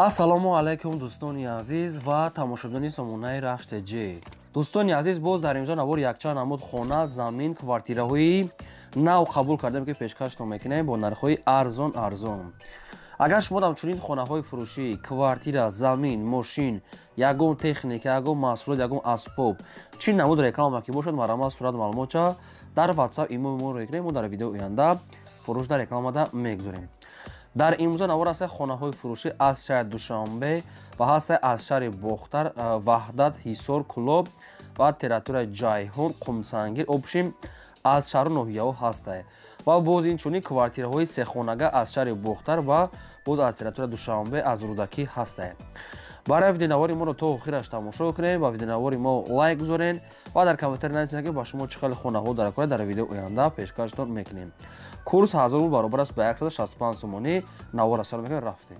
Ассалому алайкум, дӯстони азиз ва тамошобинони сомонаи Рахш ТЖ. Дӯстони азиз, боз дар имзо навор якчанд намуд хона, замин, квартираҳои нав қабул кардем, ки пешкаштон мекунем бо нархҳои арзон арзон. Агар шумо ҳамчунин хонаҳои фурӯшӣ, квартира, замин, мошин, ягон техника, ягон маҳсулот, ягон асбоб, чӣ намуд реклама ки бошад, марҳамат, сурат, маълумотча дар WhatsApp, имо мо мекунем, мо дар видеои оянда фурӯш дар рекламада мегузорем. Дар имрӯза навор ҳаста хонаҳои фурӯшӣ аз шаҳри Душанбе ва ҳаста аз шаҳри Бохтар, Ваҳдат, Ҳисор, Кӯлоб ва территорияи Ҷайҳун, Қумсангир, общем, аз шаҳру ноҳияҳо ҳастае. Ва боз инчунин квартираҳои сехонага аз шаҳри Бохтар ва боз аз территорияи Душанбе, аз Рӯдакӣ ҳастае. Барои видеонавори моро то охираш тамошо кунем ва видеонавори мо лайк гузорен ва дар комментарий нависед, ки ба шумо чӣ хеле хонаҳо дар кора дар видео оянда пешкаштон мекунем. Курс 1000 рубл баробар аст ба 165 сомонӣ. Навора сар мекунем, рафтем.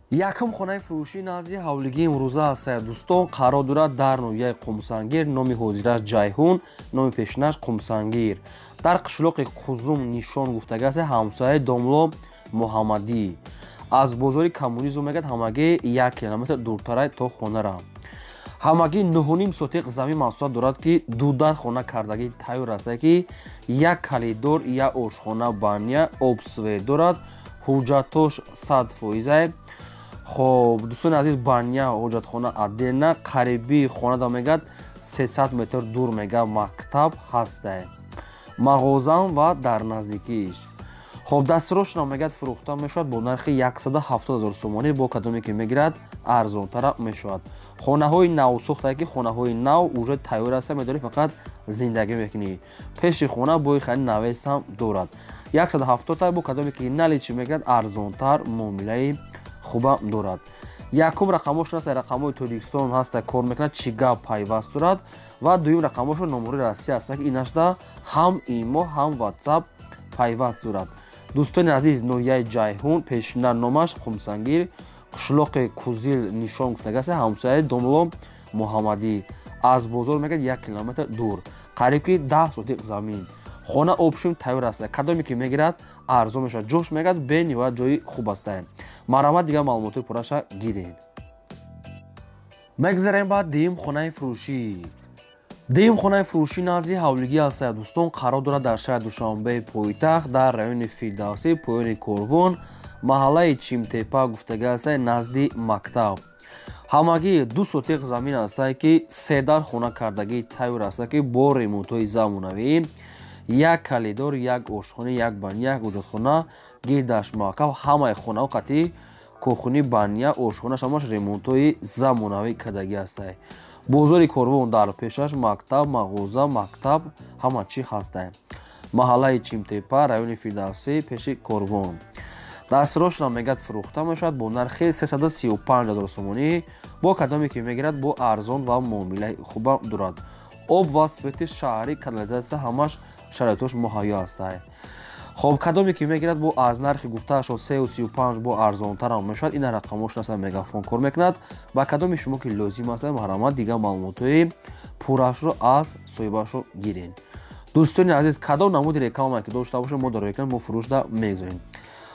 Якум хонаи фурӯшӣ назди ҳавлигии имрӯза аст, дӯстон, қарор дорад дар ноҳияи Қумсангир, номи ҳозираш Ҷайҳун, номи пешинаш Қумсангир, дар қишлоқи Қузум Нишон гуфтага аст, ҳамсояи домло Муҳаммадӣ. Аз бозори Коммунизм мегӯяд, ҳамагӣ 1 километр дуртарай то хонара. Ҳамагӣ 9,5 сотиқ замин масоҳат дорад, ки дудар хона кардагӣ тайёр аст, ки як калидор, як ошхона, баня, об, свет дорад, ҳуҷҷатош 100 фоизае. Хоб, дӯстони азиз, баня, ҳоҷатхона отдельно. Қариби хонада мегӯяд, 300 метр дур мега мактаб ҳастае, мағозам ва дар наздикииш. Хоб, дастсрочно мегӯяд, фурӯхта мешавад бо нархи 170 000 сомонӣ. Бо кадоме ки мегирад, арзонтара мешавад. Хонаҳои навсохтае, ки хонаҳои нав уже тайёр аста, медорӣ, фақат зиндагӣ мекунӣ. Пеши хона бои хали навес ҳам дорад. 170 бо кадоме ки наличный мегирад, арзонтар, муомилаи хубам дорад. Якум рақамошон аст, рақамҳои Тоҷикистон ҳаста, кор мекунад, чӣ гап пайваст дорад, ва дуюм рақамошон номери Россия аста, ки инашда ҳам имо, ҳам WhatsApp пайваст дорад. Дӯстони азиз, ноҳияи Ҷайҳун, пешина номаш Қумсангир, қишлоқи Кузил Нишон гуфтагаст, ҳамсояи домло Муҳаммадӣ, аз бозор мегӯяд, 1 километр дур, қариб ки 10 сотиқ замин. Хона общем тайёр аст, кадоме ки мегирад, арзон мешавад. Ҷош мегӯяд, бениҳоят ҷои хуб аста. Марҳамат, дигар маълумотҳои пурраша гиред. Мегзарем ба дуюм хонаи фурӯшӣ. Дуюм хонаи фурӯшӣ назди ҳавлигӣ ҳастая, дӯстон, қарор дорад дар шаҳри Душанбеи пойтахт, дар райони Фирдавсӣ, поёни Корвон, маҳаллаи Чимтепа гуфтага ҳастае, назди мактаб. Ҳамагӣ 2 сотиқ замин ҳастае, ки седар хона кардагӣ тайёр аста, ки бо ремонтҳои замонавӣ, як калидор, як ошхона, як баня, як ҳоҷатхона, гирдаш мактаб. Ҳамаи хонаҳо қатъи кухни, баня, ошхона, ҳамаш ремонтҳои замонавӣ кардагӣ ҳастае. Бозори Корвон дар пешаш, мактаб, мағоза, мактаб, ҳама чӣ ҳастае. Маҳаллаи Чимтепа, райони Фирдавсӣ, пеши Корвон. Дастсрочно мегӯяд, фурӯхта мешавад бо нархи 335 000 сомонӣ. Бо кадоме ки мегирад, бо арзон ва муомилаи хубам дорад. Об ва свети шаҳрӣ, канализатсия, ҳамаш шароитош муҳайё ҳастае. Хоб, кадоме ки мегирад, бо аз нархи гуфтаашо 3,35 бо арзонтарам мешавад. Ина рақамошон аста, Мегафон кор мекунад. Ба кадоми шумо ки лозим аст, марҳамат, дигар маълумотҳои пуррашро аз соҳибашро гиред. Дӯстони азиз, кадом намуди реклама ки дошта бошад, мо дар экран мо фурӯшда мегузорем.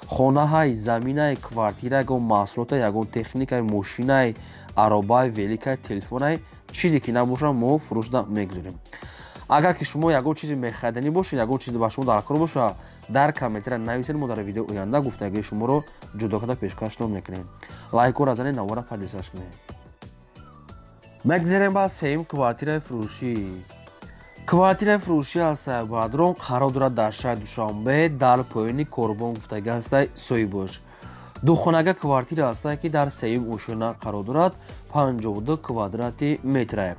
Хонаҳай, заминай, квартира, ягон маҳсулота, ягон техникай, мошинай, аробай, великай, телефонай, чизе ки набошад, мо фурӯшда мегузорем. Агар ки шумо ягон чизе мехариданӣ бошед, ягон чизе ба шумо дар кор бошад, дар комментария нависед, мо дар видео оянда гуфтагии шуморо ҷудо карда пешкаштон мекунем. Лайкора занед, навора поделиться кунед. Мегзарем ба сеюм квартираи фурӯшӣ. Квартираи фурӯшӣ аз Сайбадрон қарор дорад дар шаҳри Душанбе, дар поёни Корвон гуфтагӣ ҳастай. Соҳибош духонага квартира ҳастае, ки дар сеюм ошёна қарор дорад, 52 квадрати метрае,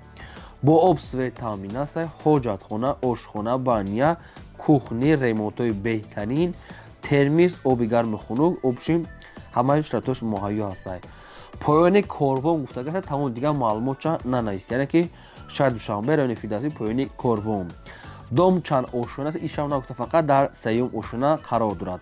бо об, свет таъмин аст, ҳоҷатхона, ошхона, баня, кухни, ремонтҳои беҳтарин, термис, оби гарми хунук, общем, ҳамаи шароитош муҳайё ҳастад. Поёни Корвон гуфтага, тамоми дигар маълумотча нанавист, яъне ки шаҳри Душанбе, райони Фирдавсӣ, поёни Корвон. Дом чанд ошёна аст, ишам нагуфта, фақат дар сеюм ошёна қарор дорад.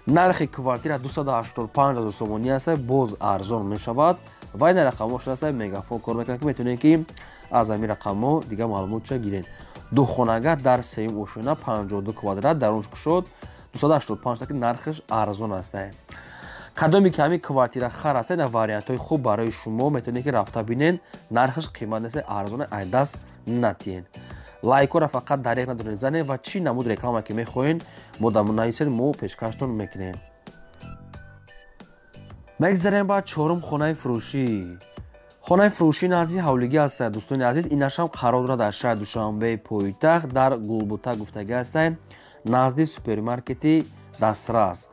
Нархи квартира 285 000 сомонӣ аст, боз арзон мешавад. Ва ин рақамҳо аст, Мегафон кор мекунад, ки метавонед, ки аз ҳамин рақамҳо дигар маълумотча гиред. Духонага дар сеюм ошёна, 52 квадрат, дар он кушод, 285, ки нархаш арзон аст. Кадоме ки ҳамин квартира хар аст, ина вариантҳои хуб барои шумо, метавонед ки рафта бинен, нархаш қимат нест, арзона, ай даст натиҳен. Лайкҳоро фақат дареғ надоред занед ва чӣ намуд реклама ки мехоҳед, мо дар нависед, мо пешкаштон мекунем. Мегзарем ба чорум хонаи фурӯшӣ. Хонаи фурӯшӣ назди ҳавлигӣ аст, дӯстони азиз. Инашам қарор дорад дар шаҳри Душанбеи пойтахт, дар Гулбута гуфтагӣ ҳастем, назди супермаркети Дастрас.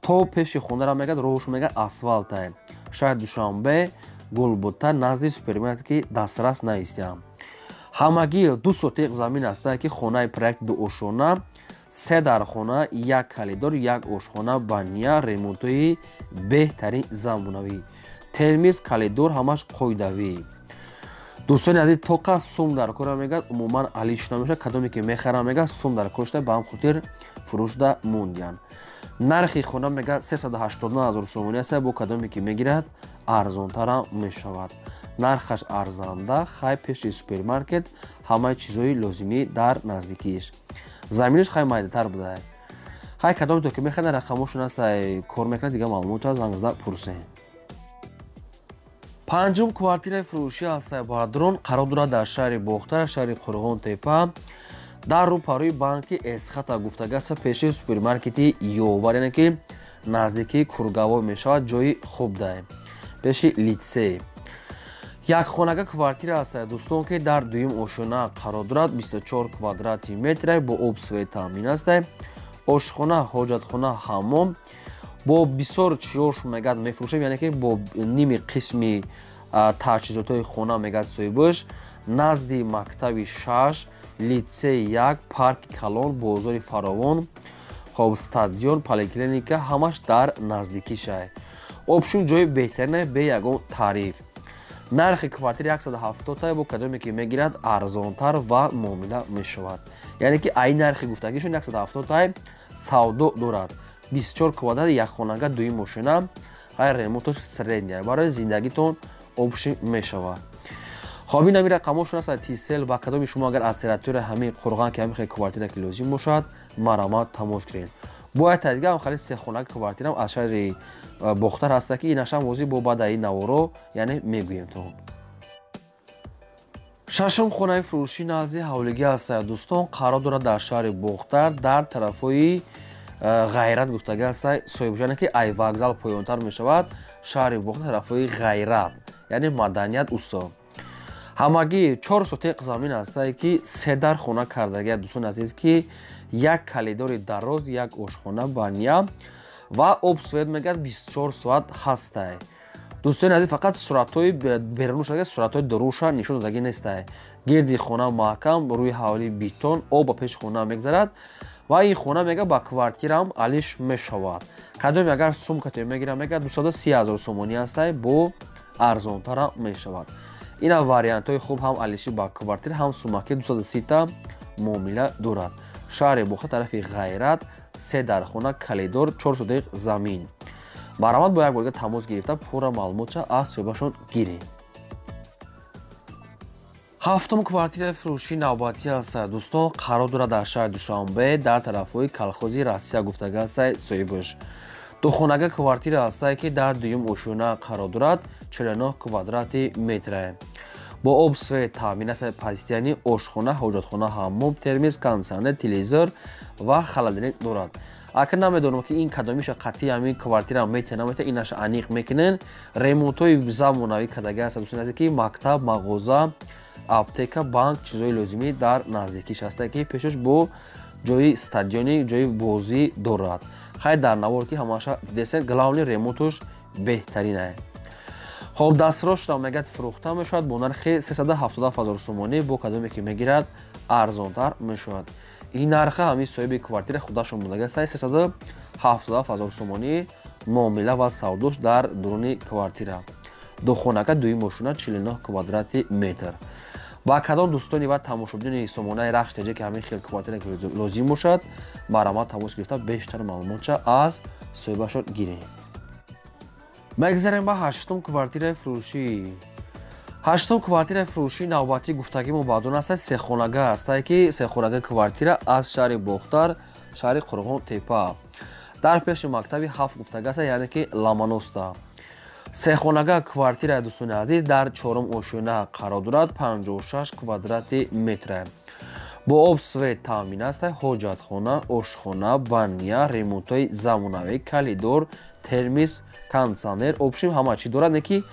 То пеши хонаро мегӯяд, роҳш мегӯяд асфалтай. Шаҳри Душанбе, Гулбута, назди супермаркети Дастрас наистиям. Ҳамагӣ 2 сотиқ замин аст, ки хонаи проект дуошона, 3 дархона, 1 калидор, 1 ошхона, баня, ремонтҳои беҳтарин замонавӣ, термиз, калидор, ҳамаш қоидавӣ. Дӯстони азиз, тоқа сум дар кора мегӯяд, умуман алиш намешавад. Кадоме ки мехарам мегӯяд, сум дар кор шуда, ба ҳам хотир фурӯшда мондиянд. Нархи хона мегӯяд 389 000 сомонӣ аст, бо кадоме ки мегирад арзонтарам мешавад. Нархаш арзанда, хай пеши супермаркет, ҳамаи чизҳои лозимӣ дар наздикиш. Заминаш хай майдатар буда. Хай кадоме то ки мехарад, рақамошон аст, кор мекунад, дигар маълумота занг зада пурсед. Панҷум квартираи фурӯшӣ аст, бародарон, қарор дорад дар шаҳри Бохтар, шаҳри Қурғонтепа, дар рӯпарӯи банки Эсхата гуфтага аст, пеши супермаркети Ёвар, яъне ки наздикии Кургавой мешавад, ҷои хуб даем, пеши литсей. Як хонага квартира аст, дӯстон, ки дар дуюм ошёна қарор дорад, 24 квадрати метр, бо об свет таъмин аст, ошхона, ҳоҷатхона, ҳаммом, бо бисёр чиёш мегӯяд мефурӯшем, яъне ки бо ними қисми таҷҳизотҳои хона мегӯяд соҳибаш, назди мактаби 6, литсей 1, парки калон, бозори фаровон, хоб стадион, поликлиника, ҳамаш дар наздикишай. Обшун ҷои беҳтарине, бе ягон таъриф. Нархи квартира 170 та, бо кадоме ки мегирад арзонтар ва муомила мешавад. Яъне ки ай нархи гуфтагишон 170 та савдо дорад. 24 квадрат, як хонага, дуюм мошина, ғайр ремонташ средняя, барои зиндагитон обши мешавад. Хоб ин ҳамин рақамошон аст Тисел, ва кадоми шумо агар аз территорияи ҳамин Қурған ки ҳамин хел квартира ки лозим бошад, марамат тамос кунед. Бояд та дига ҳам хеле се хонага квартираам аз шаҳри Бохтар ҳаста, ки инашам ҳозир бо баъд ин наворо, яъне мегӯем то. Шашум хонаи фурӯшӣ назди ҳавлигӣ аст, дӯстон, қарор дорад дар шаҳри Бохтар, дар тарафҳои Ғайрат гуфтага аст, соҳиб, ки ай вокзал поёнтар мешавад, шаҳри Бохтар, тарафҳои Ғайрат, яъне Маданият усо. Ҳамагӣ 4 сотиқ замин аст, ки се дар хона кардагия, дӯстони азиз, ки як калидори дароз, як ошхона, баня ва об свет мегӯяд 24 соат ҳастай. Дӯстони азиз, фақат суратҳои берунуш, суратҳои дуруша нишон додагӣ нестай. Гирди хона маҳкам, рӯи ҳавлии бетон, об ба пеши хона мегзарад ва ин хона мега ба квартираам алиш мешавад. Кадоме агар сумкате мегирам мега 230 000 сомонӣ ҳастай, бо арзонтарам мешавад. Ина вариантҳои хуб, ҳам алиши ба квартира, ҳам сумаки 230 та муомила дорад. Шаҳри Бохтар, тарафи Ғайрат, се дархона, калидор, 4 сотиқ замин. Марамат бо як борга тамос гирифта, пурра маълумотша аз соҳибашон гиред. Ҳафтум квартираи фурӯшии навбатӣ аст, дӯстон, қарор дорад дар шаҳри Душанбе, дар тарафҳои колхози Россия гуфтага аст соҳибаш. Духонага квартира аст, ки дар дуюм ошёна қарор дорад, 49 квадрати метр. Бо об свет таъмин аст, пастияни ошхона, ҳоҷатхона, ҳаммом, термиз, кондитсионер, телевизор ва холодильник дорад. Акр намедонам ки ин кадомиша қатъи ҳамин квартира метия наметия, инаша аниқ мекунен. Ремонтҳои замонавӣ кардагӣ аст, дӯстони азиз, ки мактаб, мағоза, аптека, банк, чизҳои лозимӣ дар наздикиш аст, ки пешаш бо ҷои стадиони, ҷои бозӣ дорад. Хай дар навор ки ҳамаша дидесен, главный ремонтуш беҳтарин. Хоб дастрошро мегӯяд фурӯхта мешавад бо нархи 377 000 сомонӣ, бо кадоме ки мегирад арзонтар мешавад. Ин нарха ҳамин соҳиби квартира худашон будага, 377 000 сомонӣ муомила ва савдош дар дуруни квартира. Духонака, дуюм мошина, 49 квадрати метр. Ба кадом дӯстони ва тамошобинони сомонаи Рахш ТЖ ки ҳамин хел квартира лозим бошад, марамат тамос гирифта, бештар маълумотша аз соҳибашон гирем. Мегзарем ба ҳаштум квартираи фурӯшӣ. Ҳаштум квартираи фурӯшии навбатӣ гуфтагимо баъдон аст, сехонага аст, ки сехонага квартира аз шаҳри Бохтар, шаҳри Қурғон Тепа. Дар пеши мактаби 7 гуфтагаста, яъне ки Ламаноста. Сехонага квартира, дӯстони азиз, дар чорум ошёна қарор дорад, 56 квадрати метра. Бо об, свет таъмин аст, ҳоҷатхона, ошхона, баня, ремонтҳои замонавӣ, коридор, термис, кондитсионер, общем, ҳама чӣ дорад, не ки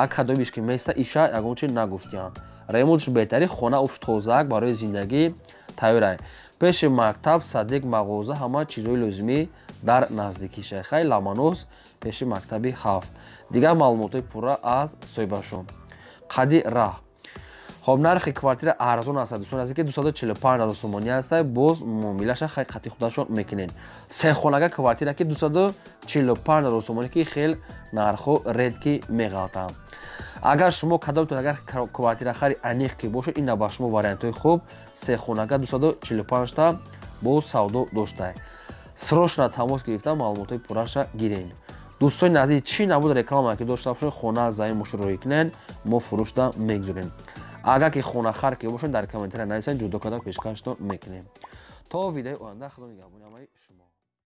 кадомиш ки места иша ягон чи нагуфтиям. Ремонтш беҳтари, хона обш тозаак, барои зиндагӣ тайёрай. Пеши мактаб, садик, мағоза, ҳама чизҳои лозимӣ дар наздикиша. Хай, Ламанос, пеши мактаби 7. Дигар маълумотҳои пурра аз соҳибашон. Қади раҳ. Хоб, нархи квартира арзон аст, дӯстон азиз, ки 245 ҳазор сомонӣ аст, боз муомилаша хай қати худашон мекунед. Сехонага квартира ки 245 ҳазор сомонӣ, ки хел нархҳо редки меғалтанд. Агар шумо кадомтон агар квартирахари аниқ ки бошед, ина ба шумо вариантҳои хуб, сехонага 245 та боз савдо дошта. Срочно тамос гирифта, маълумотҳои пурраша гирен. Дӯстони азиз, чӣ набуд реклама ки дошта бошед, хона, замин мушроӣ кунед, мо фурӯшда мегузорем. Агар ки хонахар ки бошед, дар комментария нависед, ҷудо карда пешкаштон мекунем. То видеои оянда, Худо нигаҳбони ҳамаи шумо.